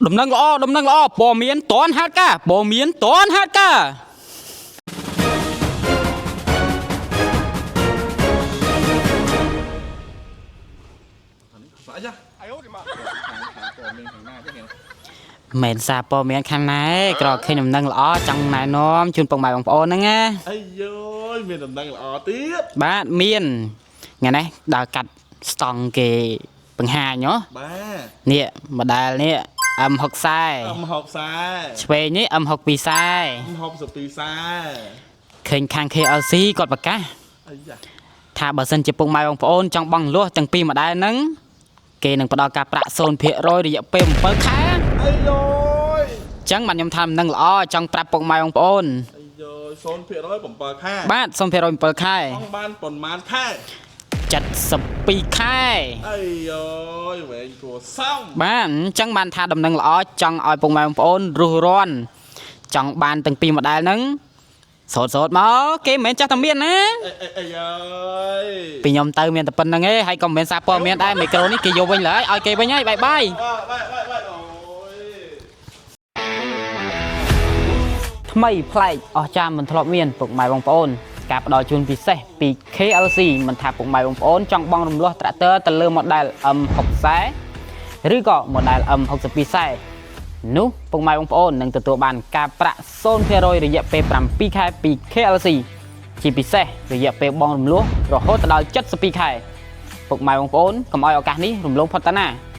ដំណឹងល្អដំណឹងល្អព័ត៌មានតនហេតុការណ៍ព័ត៌មានតនហេតុការណ៍ ស្អីចាអាយអូមកខាងព័ត៌មានខាងណាចេះហ្នឹង មិនសារព័ត៌មានខាងណែក្រឃើញដំណឹងល្អចង់ណែនាំជូនពុកម៉ែបងប្អូនហ្នឹងណា អាយយមានដំណឹងល្អទៀត បាទមានថ្ងៃនេះដើរកាត់ស្តង់គេបង្ហាញហ៎ បាទ នេះម្ដែលនេះ M60 M60 ខ្សែ ឆ្វេងនេះ M62 ខ្សែ M62 ខ្សែ ឃើញខាង KLC គាត់ប្រកាស អាយ៉ា ថាបើសិនជាពុកម៉ែបងប្អូនចង់បង់លួសទាំងពីរម្ដែលហ្នឹងគេនឹងផ្ដល់ការប្រាក់0%រយៈពេល7ខែ អាយយ អញ្ចឹងបាទខ្ញុំថាមិននឹងល្អចង់ប្រាប់ពុកម៉ែបងប្អូន អាយយ0% 7ខែ បាទ0% 7ខែ បងបានប៉ុន្មានខែ 72ខែ អាយយវែងគួរសម បាទអញ្ចឹងបានថាដំណឹងល្អចង់ឲ្យពុកម៉ែបងប្អូនរុះរាន់ចង់បានទាំងពីរម្ដែលហ្នឹងសូត្រសូត្រមកគេមិនមែនចាស់តែមានណា អាយយ ពីខ្ញុំទៅមានតែប៉ុណ្្នឹងឯងហើយក៏មិនមែនសារព័ត៌មានដែរមីក្រូនេះគេយកវិញឡើយឲ្យគេវិញហើយបាយបាយ បាយបាយបាយអូយ ថ្មីប្លែកអស្ចារ្យមិនធ្លាប់មានពុកម៉ែបងប្អូនការផ្ដល់ជូនពិសេសពី KLC មិនថាពុកម៉ែបងប្អូនចង់បង់រំលោះត្រាក់ទ័រទៅលើ model M60 ឬក៏ model M62 ខ្សែនោះពុកម៉ែបងប្អូននឹងទទួលបានការប្រាក់0%រយៈពេល7ខែពី KLC ជាពិសេសរយៈពេលបង់រំលោះរហូតដល់72ខែពុកម៉ែបងប្អូនកុំឲ្យឱកាសនេះរំលងផុតតាណា